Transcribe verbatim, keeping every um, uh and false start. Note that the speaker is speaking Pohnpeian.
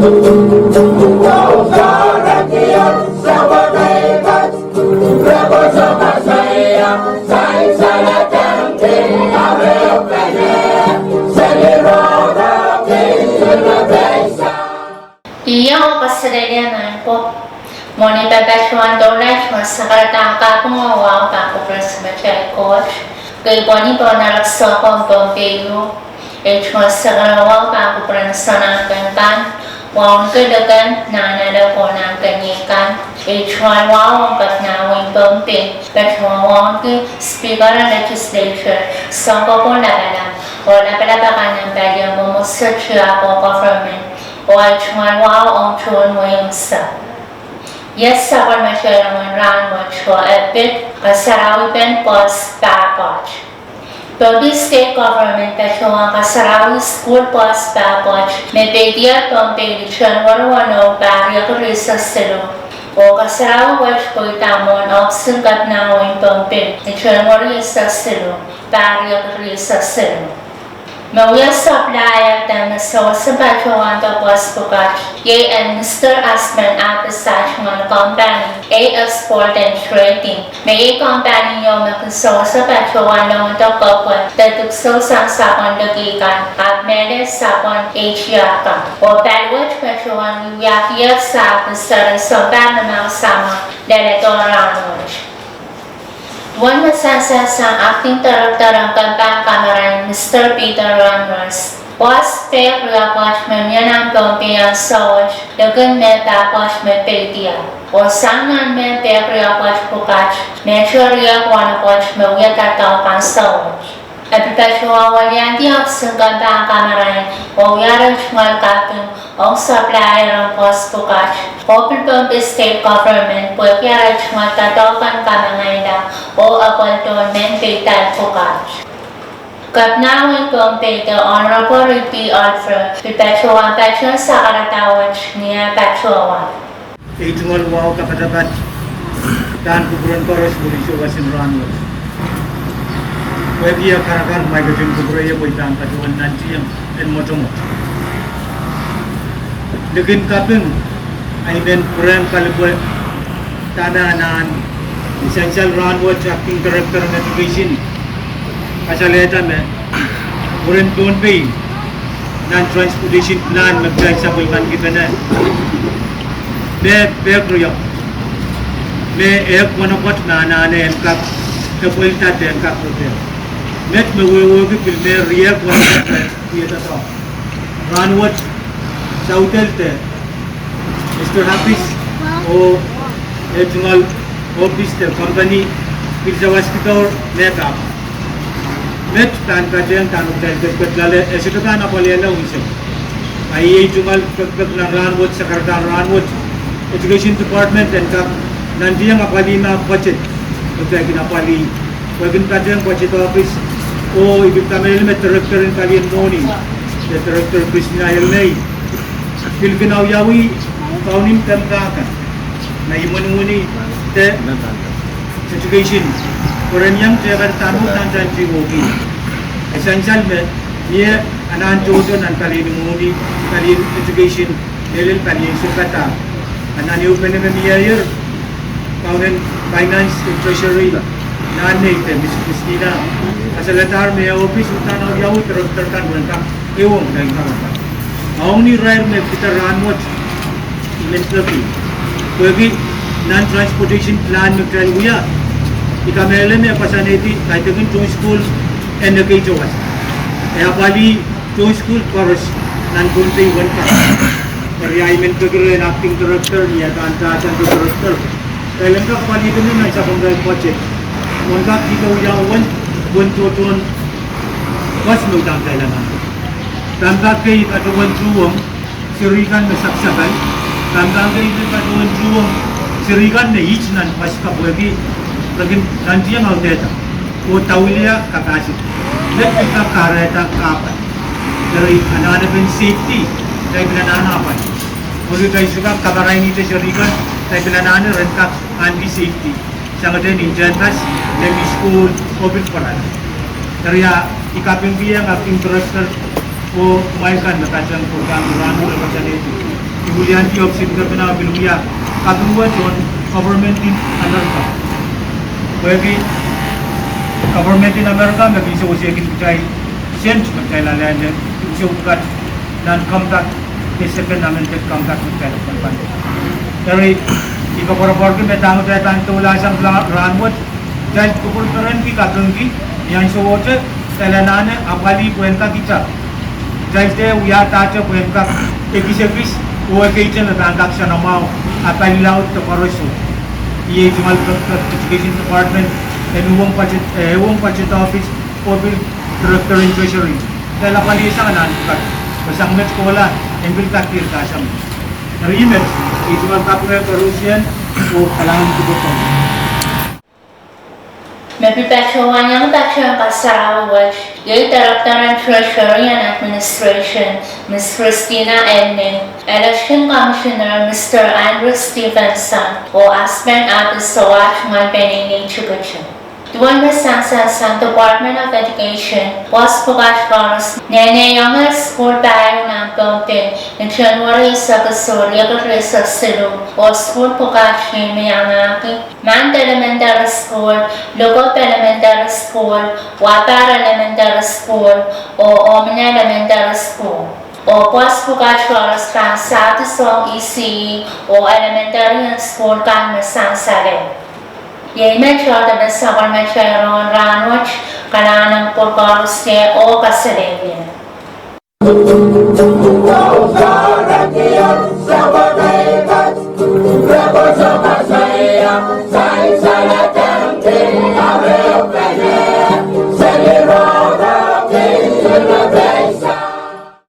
Ih, oh kaselehlie mehn ko. Mwohni pahn patohwan doula tungoal sakarada kaping oh wahu pahn kupwuren Samatail Koht. Kei pwoni pohn arap sohpwo Pohnpei ieu. Ei tungoal sakarada wahu pahn kupwuren Sounkomouro kan, wauneki likin nan ale ko nan keniei kan. Ei tungoal wahu ong Kepina wehin Pohnpei, patohwan wauneki Speaker en Legislature, Sounkomouro lapalap, oh lapalap akan en palien mwomwohdiso tiahk oh government. Oh ei tungoal wahu ong tohn wehi Imsa. Iet sapwellimatail rongen rahnwet oh e pid kasarawipen pwoas pahpwoat. Pohnpei State Government patohwan kasarawi sukuhl pwoas pahpwoat me peidier Pohnpei ni January weneu, pahr riekid rieisek siluh. Oh kasarawi wet pweida mwohn ohpis en Kepina wehin Pohnpei ni January eisek siluh, pahr riekid rieisek siluh. Me wia supply de me sewese patohwando pwoas pwukat iei en Mister Asman Abisat, tungoal company A X Export and Trading. Me iei company ieu me kin sewese patohwan longedok kepwe de dipwisou sang sapwon liki kan, ahpw mehlel sapwon Asia kan. Oh pali wet patohwan wiakier sang Mister Sounpahr Namaksama lel dohng rahnwet. Duwen me sansal sang Acting Director en kempahn kamarain, Mister Peter Ramrus, pwoas pehk riapwoat me mie nan Pohnpei ansou wet, likin me pahpwoat me peidier. Oh sang nan me pehk riapwoat pwukat, me riehk wenepwoat me wia doadoahk ansou wet. E pil patohwan weliandi ohpis en kempahn kamarain oh wia arail tungoal kaping ong supply en pwoas pwukat, oh pil Pohnpei State Government pwehki arail tungoal doadoahk en kamengehla oh apwal dohn mehn peidal pwukat. Kepina wehin Pohnpei, the Honorable Ricky Oliver, pil patohwan patohwan sakarada wet ni eh patohwan. Ei tungoal wahu kapatapat pahn kupwuren koaros mwuri souwas en rahnwet. Pwehki eh karakar, mwail ketin kupwure ie pwe I pahn patohwan nantihong en mwotomwot. Likin kaping, I men pwurehng kalipwe dahme anahn ni sansal rahnwet Acting Director en Education kasalehda me mwurin Pohnpei nan transportation plan me kitail sapwellimanikipene, me pehk riehk, me ehk wenepwoat me anahne en kak epweilda de en kak repair. Met me wehwehki pil me riehk wenepwoat me wia doadoahk. Rahnwet saudel de Mister Happis oh eh tungoal ohpis de company pil sawaskidohr me pahpwoat. Met pahn patehng dahme kitail ketiket loale, e sohte pahn apwalihla unsek. A iei tungoal pekipek nan rahnwet, sakaradahn rahnwet, Education Department en kak nantihong apwalih me budget, me kitail kin apwalih, pwe kin patehng budget office. Oh I pil kamehlele me Director en palien mwohni, de Director Christina Elnei, pil kin awiawih kaunen kempahn kan me imwinimwini de education, pwe ren iang tehkan dahme uhdahn kitail tihwongki. E sansal me mie anahn tohto nan palien mwohni, palien education, mehlel palien sounpadahk. A nan ehupene me mieier, kaunen finance de treasury, nan neite Miss Christina, kasalehdahr me e ohpis uhdahn awiawih Director kan ren kak ehuong kitail en kak apwal. A ong ni irair me kihda rahnwet, I men peki, pwehki nan transportation plan me kitail wia, I kamehlele me koasoanehdi kaidehkin tohn sukuhl en ekei wasa, e apwalih tohn sukuhl koaros nan Pohnpei wen kak. Eri I men peki rehn Acting Director ni eh pahn pahsan Director, kitail en kak apwalihkihda nan sapwungarail budget, mwohn kak kihda wiawi wen, wen tohtohn bus me uhdahn kitail anahne. Pahn pak kei patohwan tuhwong serihkan me sapsapal, pahn pak kei patohwan tuhwong serihkan me iht nan bus kapwehki re kin nantihong audehda oh daulia capacity. Met pil kak kahrehda kahpwal. Eri anahnepen safety, kitail pil anahne apwal. Pwehki kitail sohte kak kamarainihte serihkan, kitail pil anahne ren kak ahneki safety. Sangete ni tehnpas, de ni sukuhl, oh pil pwarala. Eri I kapingkihong Acting Director oh mwail kan me patehng program rahnwet, koasoanehdi Ulian Jobs en kepina pil wia kaping wet ong government en Amerika. Pwehki government en Amerika me pil sewesehkin kitail sent me kitail ale, pil sewesehkin nan compact, the second amended compact me kitail ale. Eri, I koapworopworki me dahme kitail pahn doulahsang rahn wet, kitail kupwurperenki kapingki, ni ansowohte, kitail anahne apwalih pwehn kak itak. Kitail dehr wiahda pwehn kak ekisekis, oh ekei te me pahn kak soanamwahu, apwalih laud de koaros. Iei tungoal Education Department, en uhwong budget, eh, uhwong budget office, oh pil Director en Treasury. Kitail apwalihsang nan kak, pwe sang met kohla, en pil kak dihrdahsang. Eri met, I tungoal kapinga koarusie, oh kalahngan en kupwur. Me pil patohwan iang patohwan kasarawi wet, iei Director en Treasury and Administration, Miss Christina Elnei, Election Commissioner, Mister Andrew Stevenson, oh Aspen Abiso, ah tungoal peneinei tikitik. Duwen me sansal sang Department of Education, pwoas pwukat koaros, nene iang sukuhl pahieu nan Pohnpei, ni January eisek isuh, riekid rieisek siluh, oh sukuhl pwukat iei me iangahki Mand Elementary School, Lukop Elementary School, Wabar Elementary School, oh Omine Elementary School. Oh pwoas pwukat koaros pahn sahdiso E C E oh elementary en sukuhl kan me sansal. Iei met tohto me sapwellimatail rohng rahn wet, kalahngan en kupwur koaros oh kasalehier.